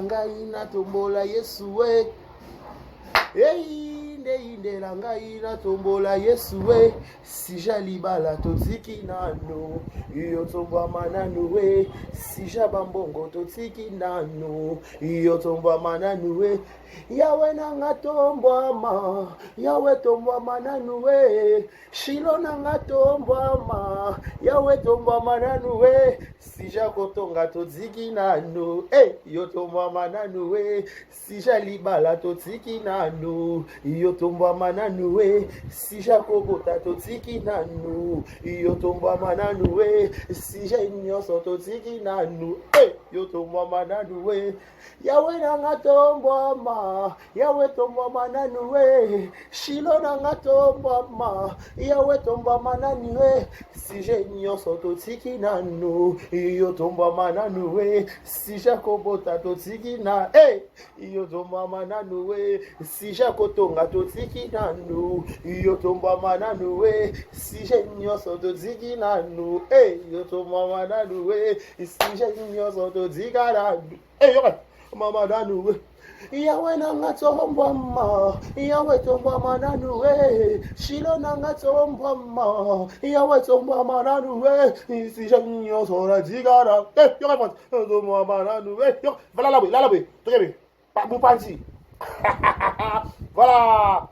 Eyindela ngai natombola Yesu we. Eyinde yindela ngai natombola Yesu we. Sija libala totiki nanu, yo tombwama nanu we. Sija bambongo totiki nanu, yo tombwama nanu we. Yawe nanga tombwama, Yawe tombwama nanu we. Shilo nanga tombwama, Yawe tombwama nanu we. Sija kotonga totiki nanu, eh, yo tombwama nanu we. Sija libala totiki nanu, yo tombwama nanu we. Sija kobota totiki nanu, yo tombwama nanu we. Sija nyonso totiki nanu, eh, yo tombwama nanu we. Yawe nanga tombwama, Yawe tombwama nanu we. Shilo nanga tombwama, Yawe tombwama nanu we. Sije nyonso totiki nanu, yo tombwama nanu we. Sija kobota totiki na, hey, yo tombwama nanu we. Sija kotonga totiki nanu, yo tombwama nanu we. Sije nyonso totiki nanu, hey, yo tombwama nanu we. Sije nyonso totika nanu. Hey, yoka mama nanu we. Yawe nanga tombwama, Yawe tombwama nanu we. Shilo nanga tombwama, Yawe tombwama nanu we. Sije nyonso totika nanu. Hey, yoka tombwama nanu we. Yoka, voilà la boye, la boye. Tokebi. Moupanzi. Voilà.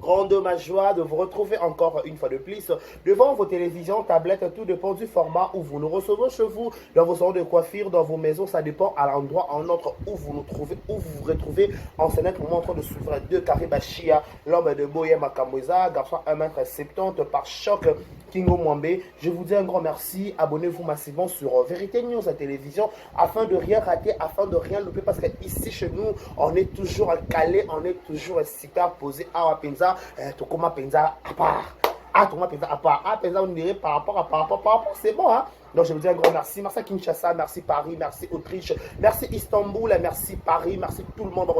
Grande ma joie de vous retrouver encore une fois de plus devant vos télévisions, tablettes, tout dépend du format où vous nous recevez chez vous, dans vos salons de coiffure, dans vos maisons, ça dépend à l'endroit en autre où vous nous trouvez, où vous vous retrouvez en ce net moment en train de souffrir deux carrés Bachia, l'homme de Boye Makamweza, garçon 1m70 par choc Kingo Mwambe. Je vous dis un grand merci. Abonnez-vous massivement sur Vérité News à télévision afin de rien rater, afin de rien louper parce que ici chez nous, on est toujours calé, on est toujours super posé. Awa penza, tokoma penza à part. Ah, tokoma penza à part. Ah, penza, on dirait par rapport à par rapport, par rapport, c'est bon, hein. Donc je vous dis un grand merci. Merci Kinshasa, merci Paris, merci Autriche, merci Istanbul, merci Paris, merci tout le monde.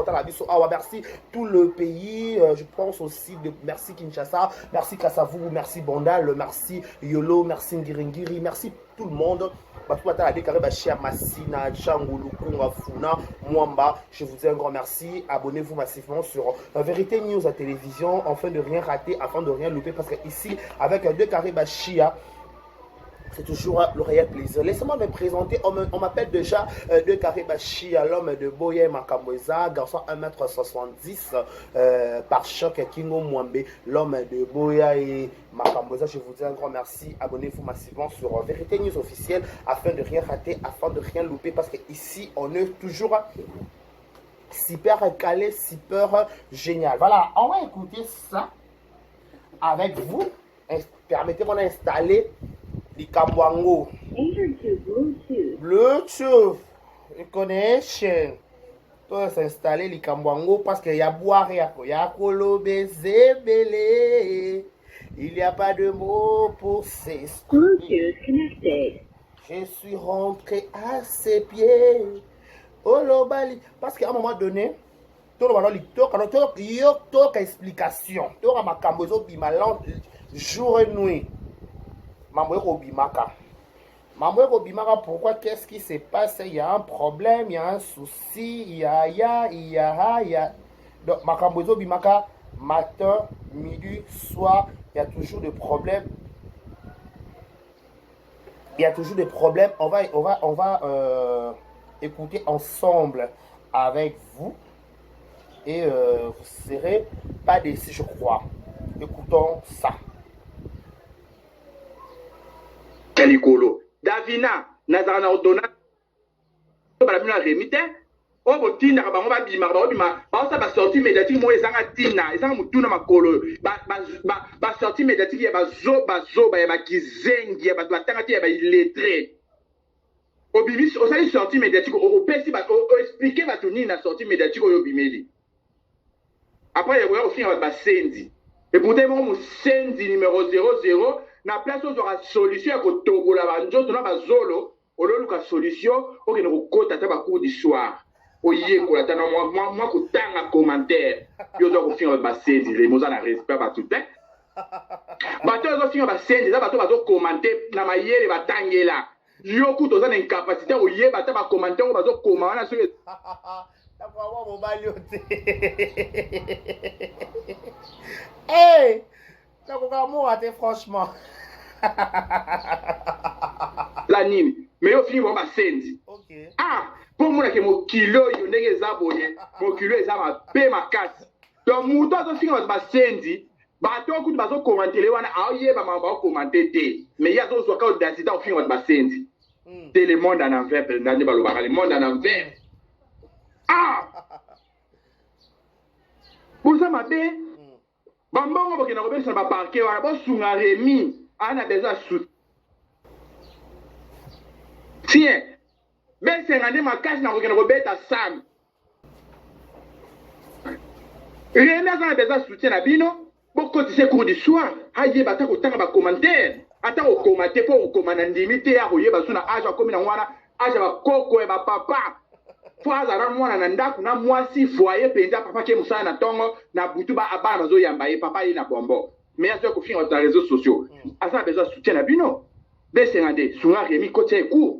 Merci tout le pays. Je pense aussi de merci Kinshasa, merci Kasavubu, merci Bandal, merci Yolo, merci Ngiringiri, merci tout le monde. Bato batala déclaré Bachia Massina, Django, Lukunga, Funa, Mwamba. Je vous dis un grand merci. Abonnez-vous massivement sur Vérité News à télévision afin de rien rater, afin de rien louper. Parce que ici, avec deux carrés Bachia, c'est toujours le réel plaisir. Laissez-moi me présenter. On m'appelle déjà deux carrés Bachia, l'homme de Boye Makamweza, garçon 1m70 par choc Kingo Mwambe, l'homme de Boya et Makamweza. Je vous dis un grand merci. Abonnez-vous massivement sur Vérité News officielle afin de rien rater, afin de rien louper. Parce que ici, on est toujours super calé, super génial. Voilà, on va écouter ça avec vous. Permettez-moi d'installer likambo yango. Bluetooth connection to s'installer likambo yango parce que ya boire ya ya koloba ezebele. Il n'y a pas de mots pour s'exprimer. Je suis rentré à ses pieds. Olobali parce qu'à un moment donné toloba no yo toka explication toka makambo ezobima jour et nuit. Mambo ekobimaka, mambo ekobimaka. Pourquoi? Qu'est-ce qui se passe? Il y a un problème, il y a un souci, il y a ya, il y a, il y a. Donc makambo ezobimaka matin, midi, soir, il y a toujours des problèmes, il y a toujours des problèmes. On va écouter ensemble avec vous et vous serez pas déçus, je crois. Écoutons ça. Ya likolo Davina nazalaka na ordonnance bala bino ya Remi te oyo botindaka bango babimaka, baobima, baosala basortie médiatique moko ezanga ntina, ezanga motuna makolo, basortie médiatique ya bazobazoba, ya bakizengi, ya bato batanga te, ya baillettré. Obimi, osali sortie médiatique, opesi, oexpliquer bato nini na sortie médiatique oyo obimeli? Après yakoya kofinga bato basenzi, et pourtant moko mosenzi numéro 00. Na place ozwaka solution ya kotobola banzoto na bazolo, ololuka solution okende kokota ata bacours du soir, oyekola ata na mwa kotanga commentaire. Yo ozwa kofinga bato basenzi. Remi, oza na respect bato te. Bato oyo ozofinga basenzi eza bato bazocommenter na mayele batangela. Yo kutu oza na incapacité ya koyeba ata ba commentaire oyo bazokoma wana soki nakoa mobali yo te. Hey, nakoka moka te franchement. La nini? Mais yo fingi bango basenzi. Okay. Ah, mpo omonake mokili oyo ndenge eza boye, mokili oyo eza mabe makasi. Donc moto azofinga bato basenzi, bato oyo kutu bazokomantele wana aoyeba makambo aokomante te, mais ye azozwa kaka audacité akofinga bato basenzi. Te le monde en envers mpenza nde balobaka le monde en envers. Ah! Boza mabe. Ba mbongo bokenda kobebisa na ba parquet wana bosunga Remy aza na besoin ya soutien besenga nde makasi na kokenda kobeta Sam Remy aza na besoin ya soutien na bino bokotisa cours du soir ayeba ata kotanga ba commentaire ata kokoma te mpo kokoma na ndimi te akoyeba su na age akomi nango wana age ya bakoko ya bapapa fo azala na mwana na ndako na mwasi foyer mpenza papa ke mosala na ntongo na butu ba bana bazoyamba ye papa ye na bombo mais azoya kofinga bato na réseaux sociaux aza na besoin ya soutien na bino besenga nde sunga Remy kotia ye cours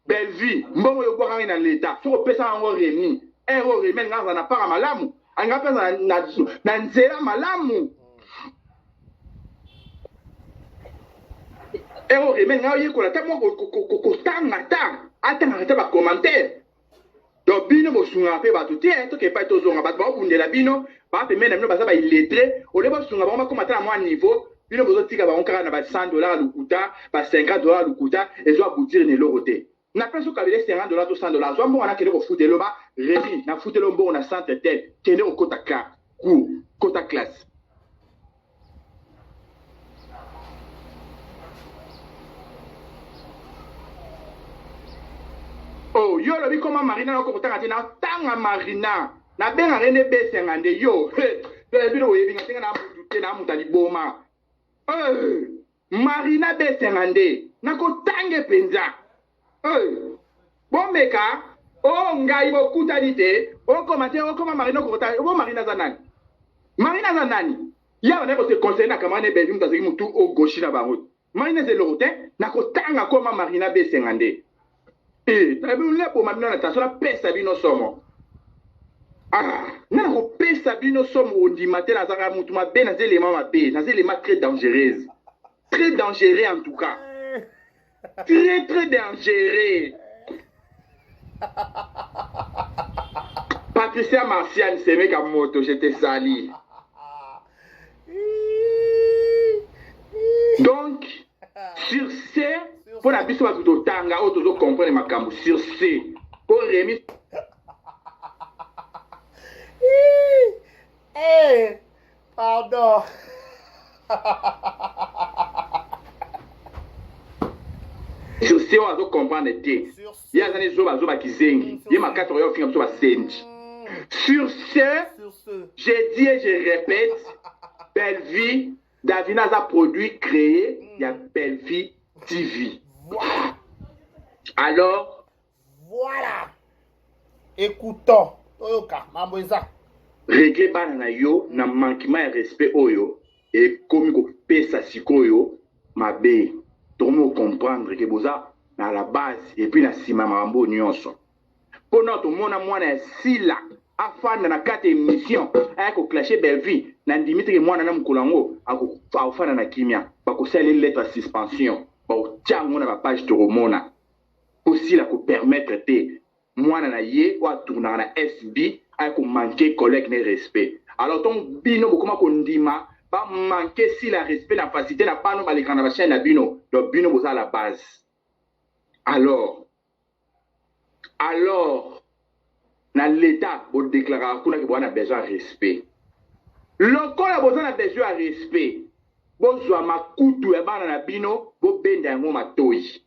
Bellevue mbongo yo obwakaki na leta soki opesaka yango Remy heure oyo Remy alingaka azala na part ya malamu alingaka mpe azala na, na nzela malamu heure oyo Remy alingaka oyekola ata mwa kotanga ata atangaka ata ba commentaire donc bino bosungaka mpe bato te toke epai tozonga bato baobundela bino ba pembeni na bino baza ba illettré olie bosunga bango bakoma ata na mwa niveau bino bozotika bango kaka na ba 100 dollars lokuta ba 50 dollars lokuta ezo aboutir na eloko te na place okabele 50 dollars to 100 dollars zwa mbongo na kende kofuta eloba Remy nafuteli yo mbongo na centre tel kende kokota classe cours kota classe Oh, yo olobi koma Marina na okokotanga te na tanga Marina nabengaka ye nde besenga nde yo bino boyebi nga tenga na mutu te na mutu ya liboma eh, Marina besenga nde nakotange mpenza eh, bomeka o oh, ngai bokutani te okoma te okoma Marina okokota bo Marina aza nani Marina aza nani ye abandaki kose conseiller na camarade Bellevue moto azalaki motu o gauche na bango Marina eza eloko te nakotanga koma Marina besenga nde Eh, naboma bino na tension napesa bino somo ah, nga nakopesa bino somo ondima te nazalaka motu mabe naza elema mabe naza elema très dangereuse très dangereux en tout cas très très dangereux Patricia Martial Semeka Moto je te salue Donc sur ce mpo na biso bato totanga oyo tozo comprendre makambo sur ce mpo Remy Hey, pardon. Sur ce oyo azo comprendre te ye aza ne zoba zoba kizengi ye makasi okoya kofinga biso basenji sur ce je dis et je répète Bellevue Davina aza produit créé ya Bellevue TV Voilà. Alors voilà. Écoutons. Toyoka mambo eza. Régler bana na yo na manquement ya respect oyo ekomi kopesa sikoyo mabe. Tokomi ko comprendre que boza na la base et puis na sima ya makambo oyo nyonso. Po nao tomona mwana ya Sila afanda na kati ya emission aya ko clasher Bellevue, na ndimi te ke mwana na mokolo yango akofanda na kimia. Bakosalela ye lettre ya suspension, bakotia yango na ba page tokomona. Po Sila ako permettre te mwana na ye oyo a tournaka na SB aya ko manquer collegue ne respect. Alors tango bino bokoma kondima ba manquer Sila respect na facilite na bano balekaka na ba chaine na bino, donc bino boza à la base. Alors Alors na l'etat bo declaraka kuna ke boza na besoin ya respect. Lokola boza na besoin ya respect, bozwa makutu ya bana na bino bobenda yango matoyi.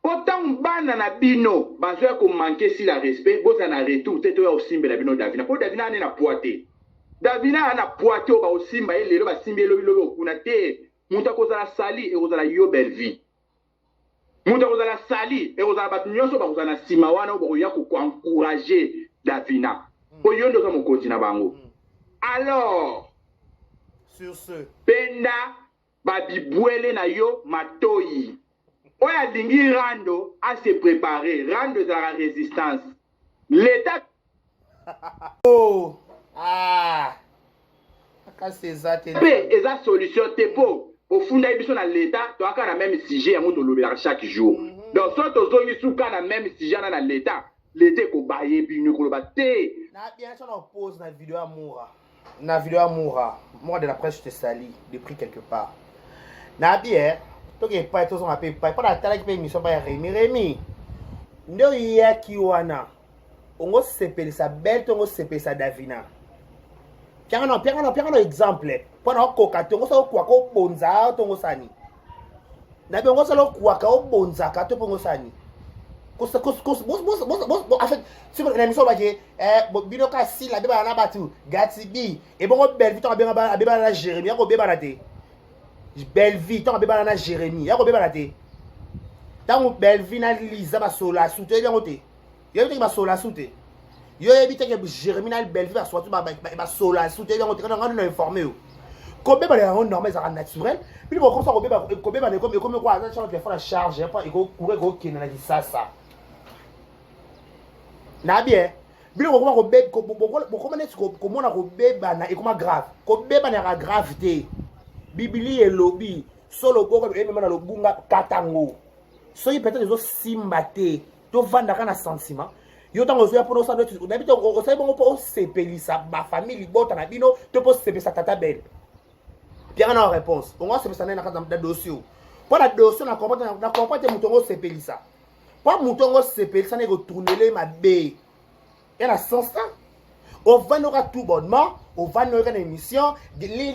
Po tango bana na bino bazoya ko manquer Sila respect, bozala na retour te toya kosimbela bino Davina. Po Davina aza nde na poids te. Davina aza na poids te oyo bakosimba ye lelo basimbi ye lobi lobi okuna te. Mutu akozala sali ekozala yo Bellevue. Moto akozala sali ekozala bato nyonso bakozala na nsima wana oyo bakoya ko encourager Davina mpo yo nde oza mokonzi na bango. Alors Sur ce. Benda ba bibwele na yo matoyi. Oyo alingi rando a se preparer. Rando ezalaka resistance. L'etat Oh ah makasi eza te. Pe eza solution te po bofundaki biso na l'etat toyaka na meme sujet yango tolobelaka chaque jour. Donc soki tozongi suka na meme sujet wana na l'etat, l'etat ekobaye bino ekoloba te. Na bien na pause na video ya Mura. Na video ya Mura, Mura de la presse je te salue depuis quelque part. Na bien toke epai tozonga mpe epai mpo natalaki mpe émission mpa ya Remy Remy nde oyaki wana ongo sepelisa belle to ongo sepelisa Davina pianga na pianga na pianga na exemple mpo na okoka te ongo sala okwaka obonza to ongo sani na bi ongo sala okwaka obonzaka to mpo ongo sani en fait soki na émission obaki eh, bino ka sila abebana na bato gatibi ebongo bellevue ntango abebana na jérémie ya kobebana te bellevue ntango abebana na jérémie ya kobebana te ntango bellevue na liza basola su toyebi yango te yoyebi teke basola su te yo oyebi teke jérémie na bellevue basola basola su toyebi yango te nga na informe yo kobebana yango normal ezalaka naturel bino bokomisa kobebana ekomi kwa aza tiana telefone ya charge mpo ekokura ekokende na kisasa na bien bino bokoma bokoma neti komona kobebana ekoma grave kobebana yaka grave te biblia elobi so loboko emema na lobunga katango soki peut-être ezosimba te tovandaka na sentiment yo ntango ozoya mpona osala nayebi te osali bongo mpo osepelisa bafamille libota na bino to mpo osepelisa tata bele pianga na réponse ongo osepelisa naye na kati na dossier mpo na dossier na comprendre te moto yango osepelisa mpo moto yango osepelisa na ekotournele mabe ya na sens ta ovandi oka tout bonnement ovandi oyoka na émission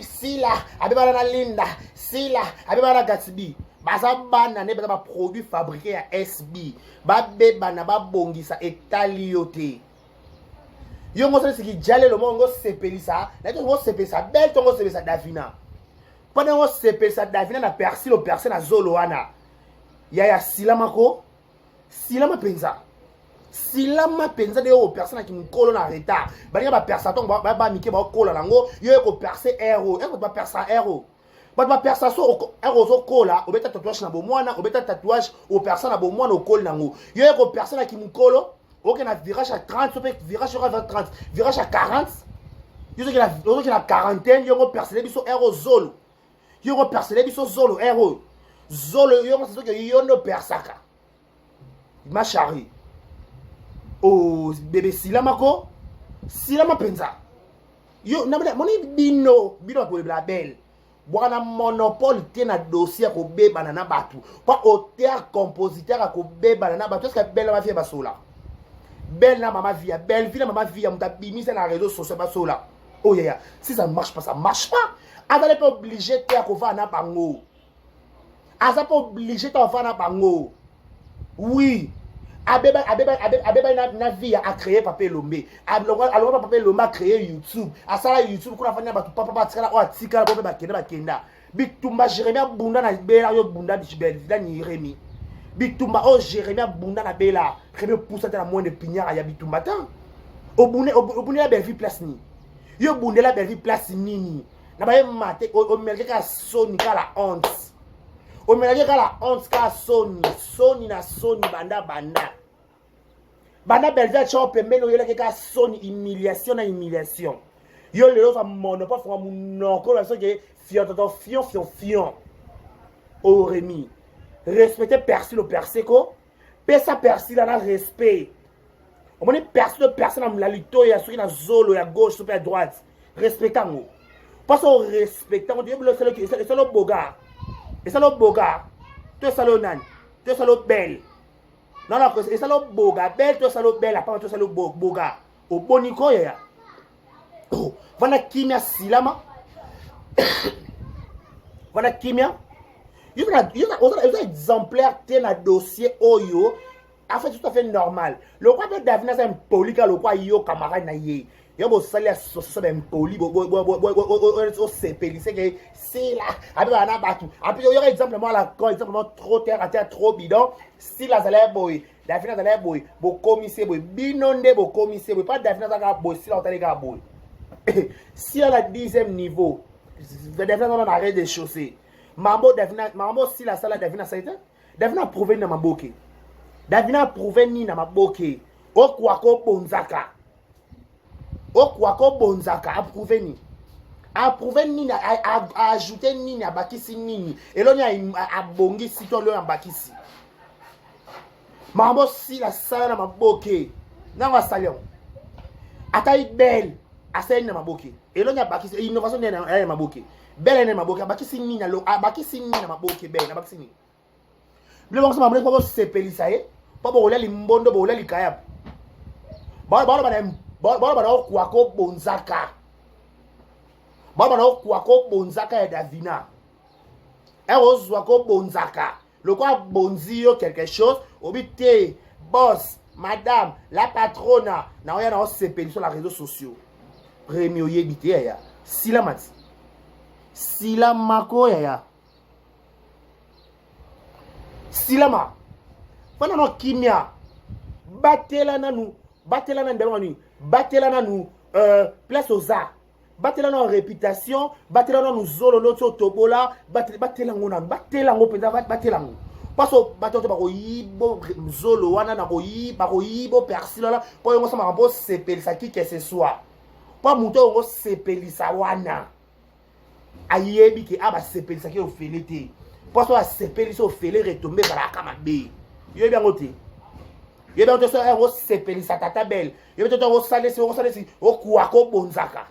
sila abebana na linda sila abebana na gatibi baza bana nde baza baproduit fabriqué ya sb babebana babongisa etali yo te yo ngo sali jalelo moko ngo sepelisa na ngo sepelisa belle to ngo sepelisa davina mpo na ngo sepelisa davina na persil operse na zolo wana yaya silama ko silama mpenza silama mpenza nde yo operse na kimokolo na retard balinga bapersa ntongo ba mike baokola nango yo ye koperse ero ero bapersa ero bato bapersa so ero ozokola obeta tatouage na bomwana obeta tatouage opersa na bomwana okoli nango yo ye koperse na kimokolo oke na virage ya 30 so mpe virage yoko 30 virage ya 40 yo ozoke na quarantaine yongo persele biso ero zolo yo ko persele biso zolo heure oyo zolo yo ngo soki yo nde opersaka ma charrie o oh, bebe silama ko silama mpenza yo moni bino bino bato bolebela belle bwaka na monopole te na dossier ya kobebana na bato mpo auteur compositeur ya kobebana na bato eske belle mafia basola belle na mama via belle vie na mama via moto abimisa na réseau social basola oh yaya si ça ne marche pas ça marche pas azali mpe oblige te ya kovanda na bango aza mpe oblige te kovanda na bango oui abebani na vie ya acréer papa elombe alonga papa elombe acréer youtube asala youtube kuna afandi na bato papa batikala oyo atikala po mpe bakenda bakenda bitumba jérémi abunda na bela oyo bunda nani remi bitumba oyo jérémi abunda na bela remi opusa te na moine pignard ya bitumba te obundela bellevue place nini yo obundela bellevue place nini na baye mate omelaki kaka soni kaka la honte omelaki kaka la honte kaka soni soni na soni banda banda banda bellevue atya pembeni oyelaki kaka soni humiliation na humiliation yo lelo oza monopole fonga monoko na soki fion toto fion fion fion oyo remi respecte persil operse ko pesa persil ana respect omoni persil operse na litoyi ya soki na zolo ya gauche so mpe ya droite respecte yango mposo orespecte yango toyebi esala oboga esala oboga to esala onani to esala obele non non esala oboga bele to esala obele apama to esala oboga oboni ko yaya oh, vanda kimia silama vanda kimia oza exemplaire te na dossier oyo en fait tout à fait normal lokwa mpe davina aza impoli kaka lokwa yo camarade na ye yo bosali association baimpoli osepelise ke sila abebaka na bato api yoka exemple moko la con exemple moko trop terre à terre trop bidon sila azalaki boye davina azalaki boye bokomisi ye boye bino nde bokomisi ye boye pa davina aza kaka boye sila otali kaka boye sila na dixième niveau davina aza na rez de chaussée. Mambo Davina, mambo Sila asala, Davina asali te. Davina approuve nini na maboke? Davina approuve nini na maboke? Okwaka obonzaka, okwaka obonzaka, approuve nini? Approuve nini? Ajoute nini? Abakisi nini? Eloni abongisi to eloni abakisi? Makambo Sila asala na maboke nango asali yango, ata ibele asali na maboke, eloni abakisi innovation nini ya maboke? Bele nini maboke abakisi nini? Abakisi nini na maboke? Bele abakisi nini? Biloko bango maboke mpo bosepelisa ye, mpo bokolia limbondo, bokolia likayabo, baloba na okwaka obonzaka, baloba na okwaka obonzaka ya Davina ozwaka obonzaka lokola abonzi yo quelque chose, obi te boss, madame la patrona na oya na osepelisa na réseaux sociaux. Remi, oyebi te yaya, sila mati, sila mako yaya, silama fana no kimia, batela nanu, batela nanu ndenge nini, batela nanu place oza, batela nanu réputation, batela nanu zolo noti otobola, batela yango nanu, batela yango mpenza, batela yango parce bato te bakoyibo zolo wana na bakoyibo persil wana, mpo yango osamaka mpo osepelisa qui que ce soit, mpo moto oyo osepelisa wana ayebi ke a basepelisaki ofele te, mpo so asepelisi ofele, retombées ezalaka mabe. Yoyebi yango te, yoyebi yango te. So yango osepelisa tata bele, yoyebi te, osalesi, osalesi okwaka obonzaka.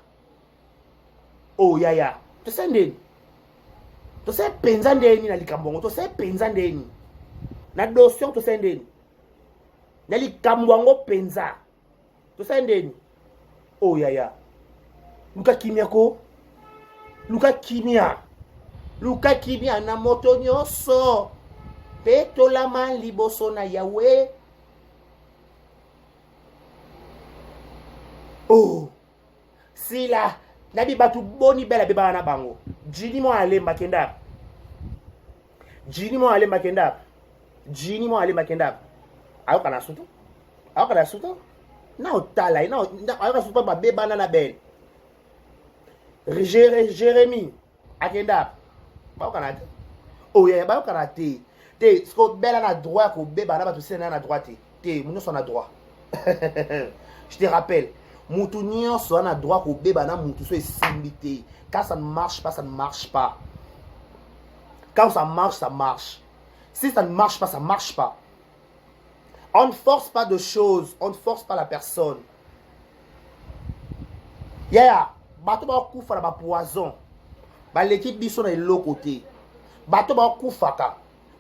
O yaya, tosali ndeni? Tosali mpenza ndeni na likambo yango? Tosali mpenza ndeni na dossier yango? Tosali ndeni na likambo yango mpenza? Tosali ndeni? O yaya, luka kimia ko, luka kimia, luka kimia na moto nyonso, mpe tolama liboso na Yawe. Oh Sila, nabi bato boni bela bebana na bango. Jini mwa alemba kenda, Jini mwa alemba kenda, Jini mwa alemba kenda. Ayoka na sutu, ayoka na sutu na otala ye, ayoka sutu babebana na bele. Jérémie akenda, bayokana te. Oyo bayokana te te, siko bela na droit ya kobeba na bato, sila na droit te te, nyonso na droit. Je te rappelle, mutu nyonso ana droit kobeba na mutu so esimbi te. Quand ça ne marche pas, ça ne marche pas. Quand ça marche, ça marche. Si ça ne marche pas, ça marche pas. On ne force pas de choses, on ne force pas la personne. Yaya, bato bakufa na bapoison baleki biso na eloko te. Bato bakufaka,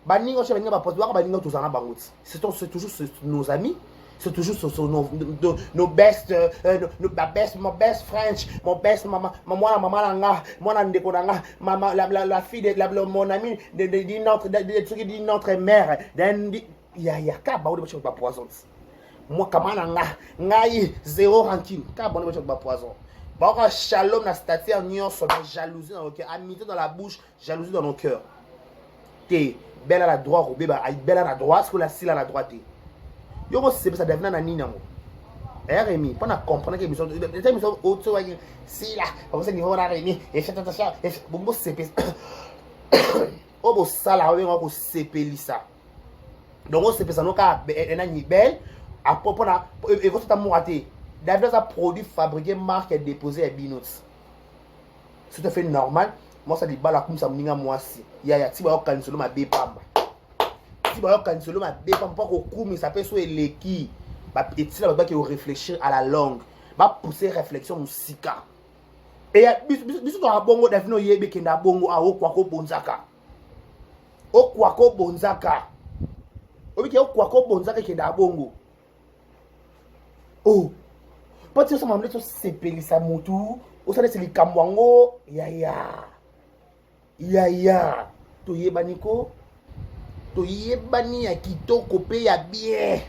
baninga oyo baninga bapoison baka, baninga tozala na bango ti, c'est toujours nos amis, c'est toujours nos best, nos, ma best, mon best French, mon best mama, mwana mama na nga, mwana ndeko na nga, mama la fille de mon ami d'une autre de, d'une autre mère d'un ya ya ka bango nde batia bapoison ti. Moi, kama na nga, ngai zéro rancune. Ka bango nde batia bapoison, baoka shalom na statut nyonso, mais jalousie dans nos cœurs, amitié dans la bouche, jalousie dans nos cœurs te. Bela na droit kobeba, bela na droit, sikola sila na droit te. Yo kosepesa Davina na nini yango? Rémi, mpona comprendre ke émission eza émission otowaki sila bakosa niveau wana. Rémi, et faites attention, bongo bosepesa oyo bosala, obenga kosepelisa. Donc osepesa no kaka nani belle apo mpona ekosota moka te. David aza produit fabriqué, marque déposé ya bino ti, c'est tout à fait normal. Mwasi libala akumisa moninga mwasi, yaya ti bayokaniselo mabe pamba, ti bayokaniselo mabe pamba, mpo kokumisa mpe so eleki, etina bato bake réfléchir à la longue, bapousse réflexion mosika. Eya biso toka bongo. Davina, oyebi ekenda bongo, aokwaka obonzaka, okwaka obonzaka, obiki okwaka obonzaka, ekenda bongo. O mpo ti osama neti osepelisa motu, osala neti likambo yango. Yaya, yaya, toyebani ko, toyebani ya kitoko mpe ya bien.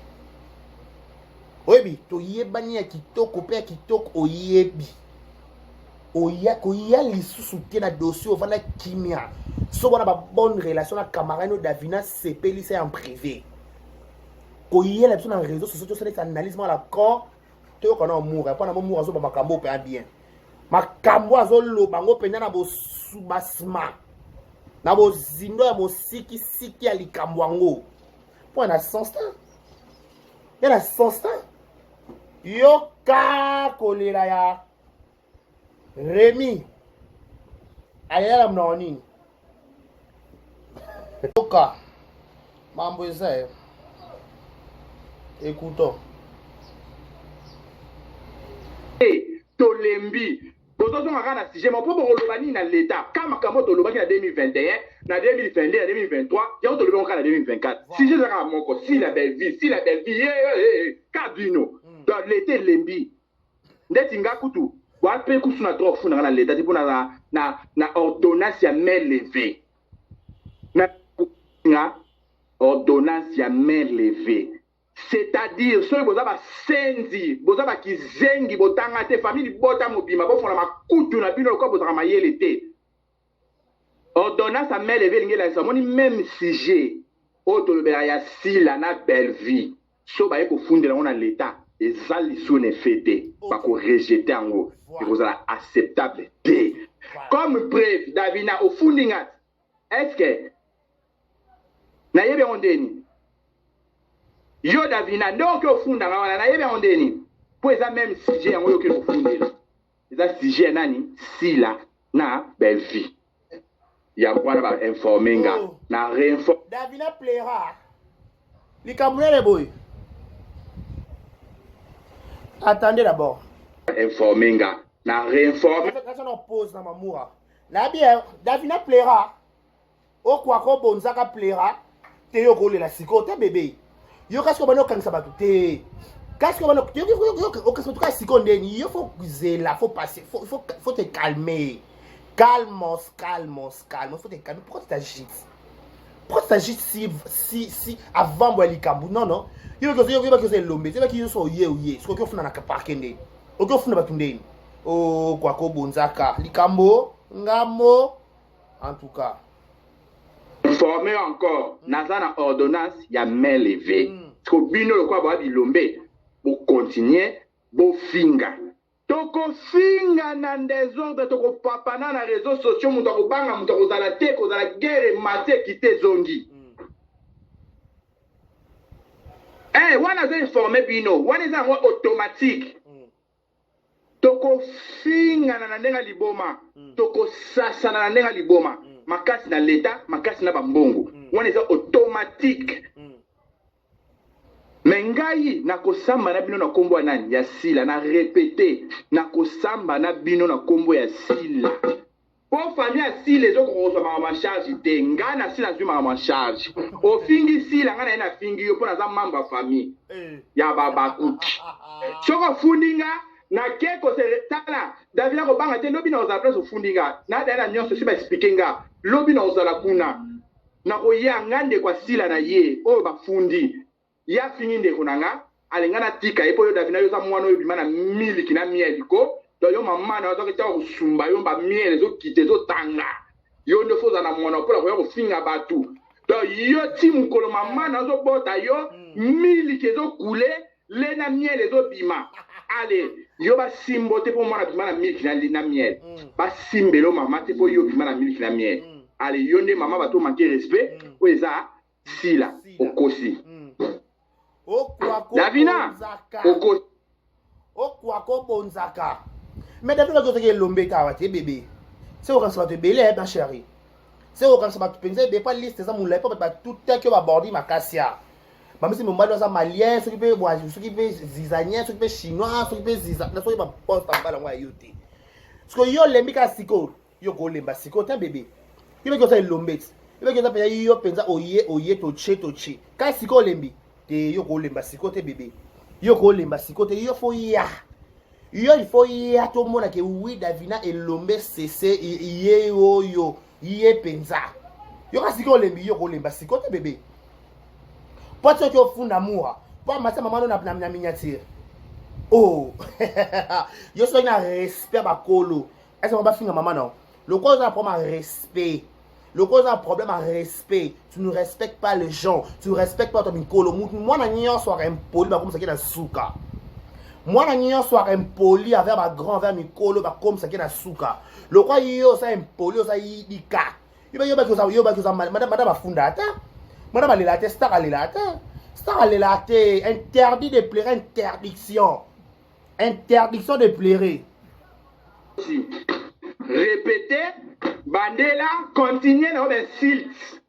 Oyebi, toyebani ya kitoko mpe ya kitoko. Oyebi, oya koya lisusu te na dossier. Ovanda kimia, so wana babonne relation na camarade no Davina, sepelisa en privé. Koyela biso na réseau sociaux, tosalisa analyse mwa la camp, toyoka na amour mpo na momour azoba makambo mpe bien, makambo azoloba yango mpenza na bosubasma. Na bozindo ya mosikisiki ya likambo yango. Mpo na sens te. Ya na sens te. Yoka kolela ya Remy. Alela na monoko nini? Yoka. Mambo eza eh. Écoutons. Hey, tolembi bozozonga kaka na sujet moko mpo bokoloba nini na leta ka makambo tolobaki na 2021 na 2022 na 2023 yango tolobi yango kaka na 2024 sujet eza kaka moko si la belle vie si la belle vie ye ye ka bino mm. donc leta elembi ndeti nga kutu boa mpe kusu na droit kofunda nga na leta te mpo na, na, na ordonnance ya main levée na nga ordonnance ya main levée C'est-à-dire soki boza ba senzi, boza ba kizengi, botanga te, famille libota mobimba bofongola makutu na bino lokola bozalaka mayele te. Ordonnance ya main levée elingi elakisa omoni meme sujet oyo tolobelaka ya Sila na Bellevue so baye kofundela yango na l'etat eza lisusu na effet te, bako rejeter yango, ekozala acceptable te. Comme preuve Davina ofundi nga est-ce que nayebi yango ndeni yo davina nde oke ofunda nga wana nayebi yango ndeni mpo eza meme sujet yango yoke kofundela eza sujet ya nani sila na bellevie yango wana bainforme nga oh. na reinforme davina plaira likambo nene boye attendez d'abord informe nga na reinforme pose na mamura nayebi eh, davina plaira Okwaka obonzaka plera te yo okolela sikoyo te bebe yo kasi obanda okangisa bato te kasi obanda okangisa bato kaka sikoyo ndeni yo fo zela fo passe faut te calmer calmos calmos calmos faut te calmer pourquoi tu t'agites pourquoi tu t'agites si si si avant boya likambo non non yo yebaki oza elombe yebaki yo so oye oye soki oki ofunda na parke ndeni oki ofunda bato ndeni okwaka obonzaka likambo ngambo En tout cas. Informer encore, mm. naza na ordonnance ya main levée. Mm. Siko bino lokola boa bilombe, bo continuer bofinga. Tokofinga na desordre, tokopapana na réseaux sociaux, moto akobanga moto akozala te, kozala guerre emati ekiti ezongi. Mm. Eh, wana azo informer bino, wana eza yango automatique. Mm. Tokofingana na ndenge ya liboma, tokosasana na ndenge ya liboma, makasi na l'etat, makasi na ba mbongo. Wana eza automatique. Mais ngai nakosamba na bino na kombo ya nani? Ya Sila. Na repeter, nakosamba na bino na kombo ya Sila. Po famille ya Sila ezo koka kozwa makambo en charge te. Nga na si nazwi makambo en charge. Ofingi Sila, nga naye nafingi yo po naza membre ya famille ya ba Habacuc. Soki ofundi nga, nake ko se tala Davina kobanga te lobi nakozala place ofundi nga. Na daya na nionso esi ba expliquer nga. Lobi nakozala kuna. Nakoya nga ndeko ya Sila na ye oyo bafundi. Ye afingi ndeko na nga ale nga natika ye po yo davina yo oza muana oyo obima na miliki na miel ko donc yo maman na yo azwaki tango kosumba yo ba miel ezokita ezotanga yo nde fo ozala na monoko pona koya kofinga batu donc yo ti mukolo maman na yo azobota yo miliki ezokule le na miel ezobima ale yo basimbo te po mwana abima na miliki na, na miel basimbelo mama te po yo obima na miliki na miel ale yo nde mama bato manque respect oyo eza Sila okosi. Mm. Davina okosi. Okwaka obonzaka. Mais Davina ozaki elombe kawa te bebe. Se okanisa bato ebele eh, ma chérie. Se okanisa bato mpenza ebele mpo liste eza molai mpo bato batutaki yo babordi makasi ya. Bamisi mobali aza malien soki mpe soki mpe zizanien soki mpe chinois soki mpe ziza soki baposte mobali yango ya yo te. Sikoyo yo olembi kaka sikoyo. Yo kolemba sikoyo te bebe. Yo beki oza elombe ti. Yo beki oza mpenza yo mpenza oye oye toche toche. Kasi sikoyo olembi te yo kolemba sikoyo te bebe. Yo kolemba sikoyo te yo fo ya. Yo il faut ya tomona ke oui Davina elombe sese ye oyo ye mpenza. Yo kasi sikoyo olembi yo kolemba sikoyo te bebe. Po soki ofunda mura po amasa mama no na, na, na miniature. Oh. yo soki na respect bakolo Est-ce que bafinga maman non? Lokola oza na problème ya respect. Lokola oza na problème ya respect. Tu ne respectes pas les gens. Tu ne respectes pas to mikolo. Mutu mwana nyonso aka impoli bakomisaki na suka. Mwana nyonso aka impoli envers ba grand envers mikolo bakomisaki na suka. Lokola yo oza impoli oza yidika. Yo ba yo yo ba yo madame madame afunda ata. Madame alela te, star alela te. Star alela te, interdit de pleurer, interdiction. Interdiction de pleurer. Si. Répétez, bandela, continuez na insulte.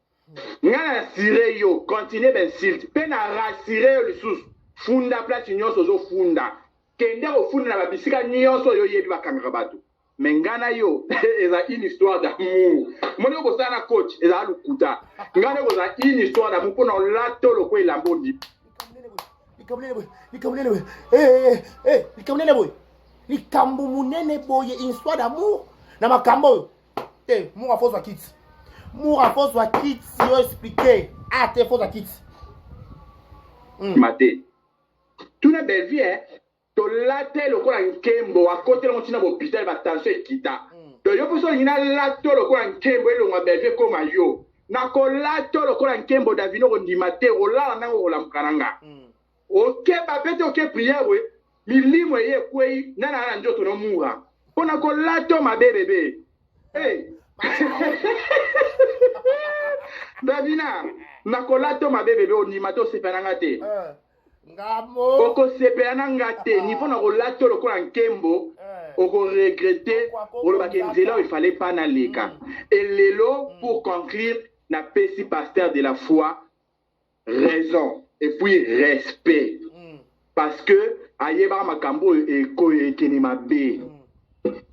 Nga na assurer yo, continuez ba insulte. Pe na rassurer yo lisusu. Funda place nyonso ozofunda. Kende kofunda na babisika nyonso oyo oyebi bakangaka bato. Mais nga na yo eza une histoire d'amour. Moni okosala na coach ezala lokuta. Nga na kozala une histoire d'amour mpo na olato lokola elamba ondi. Likambo nene boye, likambo nene boye. Eh, eh, eh, eh, likambo nene boye. Likambo monene boye, une histoire d'amour na makambo oyo. Te, mura fozwa kiti. Mura fozwa kiti yo expliquer. Ah, te fozwa kiti. Mate. Tuna Bellevue eh. Tolata ye lokola nkembo, akotela ngo ti na bopital ba tension ekita. Donc yo poso olingi nalata lokola nkembo elongwa Bellevue ekoma yo. Nakolata lokola nkembo Davina okondima te, okolala nanga okolamuka na nga. Okeba pe te oke prière boye milimo eye ekweyi nani aza na nzoto no mura. Po nakolata mabe bebe. Hey. Davina, nakolata mabe bebe ondima te osepela na nga te. Ngamo. Okosepela na nga te niveau na kolata lokola nkembo eh. okoregrete olobaki nzela oyo efale pa naleka e lelo pour conclure napesi pasteur de la foi raison et puis respect parce que ayebaka makambo oyo ekoyo ekende mabe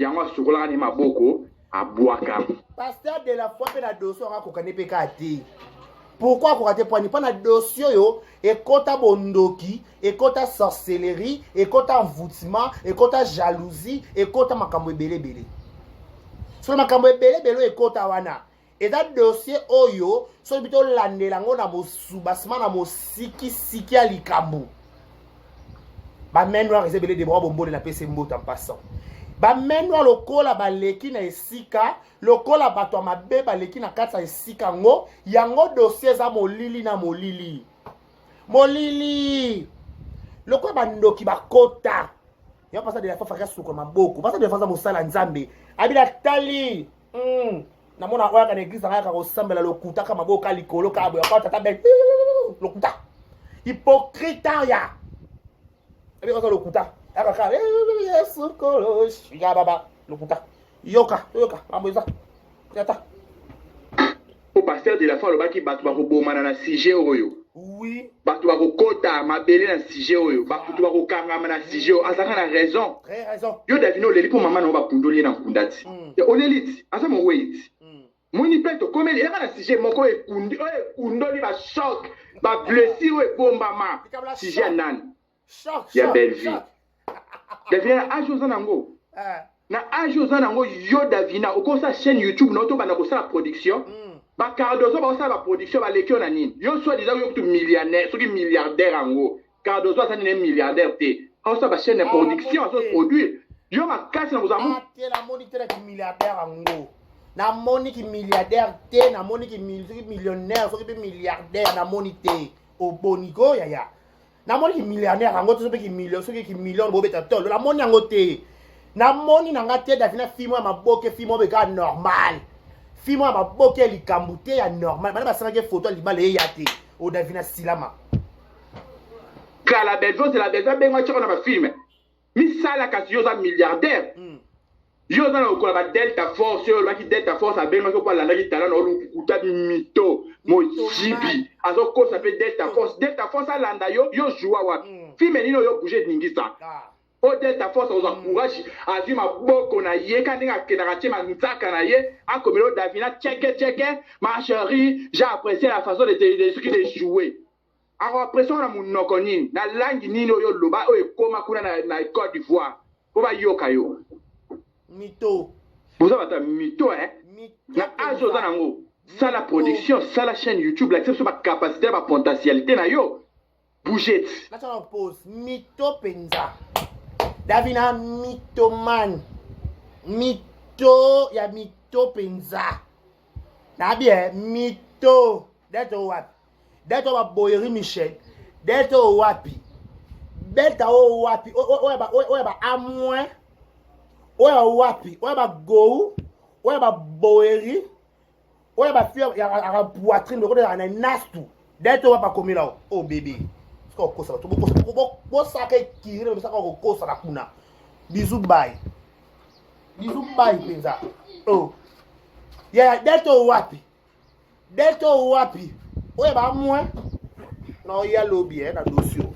yango asukolaka ne maboko abwaka. Pasteur de la foi mpe na dossier yango akokani mpe kaka te. Pourquoi akoka te? Pwani mpo na dossier oyo ekota bondoki, ekota sorcellerie, ekota envoûtement, ekota jalousie, ekota makambo ebele ebele. Soki makambo ebele ebele oyo ekota wana eza dossier oyo soki tolandela yango na mosubasima na mosikisiki ya likambo, ba main noire eza ebele. Debora Bombole na pesi mbote en passant. Ba main noire lokola baleki na esika, lokola bato ya mabe baleki na kati ya esika yango, yango dossier eza molili na molili molili, lokola bandoki bakota. Yango pasteur de la foi faka suka maboko. Pasteur de la foi aza mosala Nzambe abila tali. Namona oyo aka na église nanga, yaka kosambela lokuta, ka maboko ka likolo ka boya kwa tata be lokuta, hypocrite ya ebi kaza lokuta, yaka ka Yesu kolo shika baba lokuta. Yoka yoka mambo eza yata. Po pasteur de la foi alobaki bato bakobomana na sujet oyo. Oui. Bato bakokota mabele na sujet oyo, bato bakokangama na sujet oyo, azalaka na raison. Très raison. Yo Davina oleli mpo mama na yo bakundoli ye na nkunda ti. Oleli ti aza mowei ti. Moni mpe tokomeli eyaka na sujet moko ekundi oyo ekundoli bachoc, bablessure oyo ebombama. Likambo la sujet ya choc. Nani? Choc. Ya Choc. Bellevue. Choc. Davina, na age oza nango, na age oza nango yo Davina, okosala chaîne YouTube na yo, tobanda kosala production. Bacardozo baosala baproduction, baleki yo na nini? Yo soit disant yo kutu millionnaire, soki milliardaire yango Cardozo aza nini? Milliardaire te, aosala bachaîne ya production, azoproduire. Yo makasi na kozala Te, namoni te na kimilliardaire yango, namoni kimilliardaire te, namoni soki millionnaire, soki mpe milliardaire, namoni te. Oboniko yaya, namoni kimillionnaire yango te, soki mpe kimillion, soki kimillion bobeta tolo, namoni yango te, namoni na nga te. Davina fimo ya maboke, fimo oyo kaka normal, fimo ya maboke ya likambo te, ya normal. Bana basalaki foto ya libala eya te. O Davina silama. Kala Bellevue, ozela Bellevue abenga tiaka na bafilme misala, kasi yo oza milliardaire. Yo oza na lokola ba Delta Force oyo olobaki Delta Force abengaki mpo alandaki tala na olukuta mito mojibi azokosa mpe Delta Force. Delta Force alanda yo, yo joua wapi? Filme nini oyo bouge ningisa? O Delta Force akozwa courage, azwi maboko na ye ka ndenge akendaka tie manzaka na ye, akomela o Davina cheke cheke, ma chérie, j'ai apprécié la façon de te de, soki de jouer. Akoapprécie na monoko nini, na langue nini oyo oloba oyo ekoma kuna na Côte d'Ivoire mpo bayoka yo? Mito. Boza bato ya mito eh? Mito. Na age oza nango, sala production, sala chaîne YouTube, lakisa biso bacapacité ya bapotentialité na yo, bouget. Natala pause. Mito mpenza, Davina mythomane, mito ya mito mpenza. Nabi eh, mito dete oyo wapi? Dete oyo baboyeri Michel, dete oyo wapi? Delta oyo wapi? Oyo ya ba a moins, oyo ya wapi? Oyo ya bagou, oyo ya baboyeri. Oyo ba fille ya poitrine lokola ezalaka na nastu dete oyo bakomela o oh, bebe soki okosa bato bosaka ekiri bosaka kokosaka kuna bizu bai bizu bai mpenza o oh. Ya dete oyo wapi, dete oyo wapi, oyo ba moins na oya lobi eh, na dossier.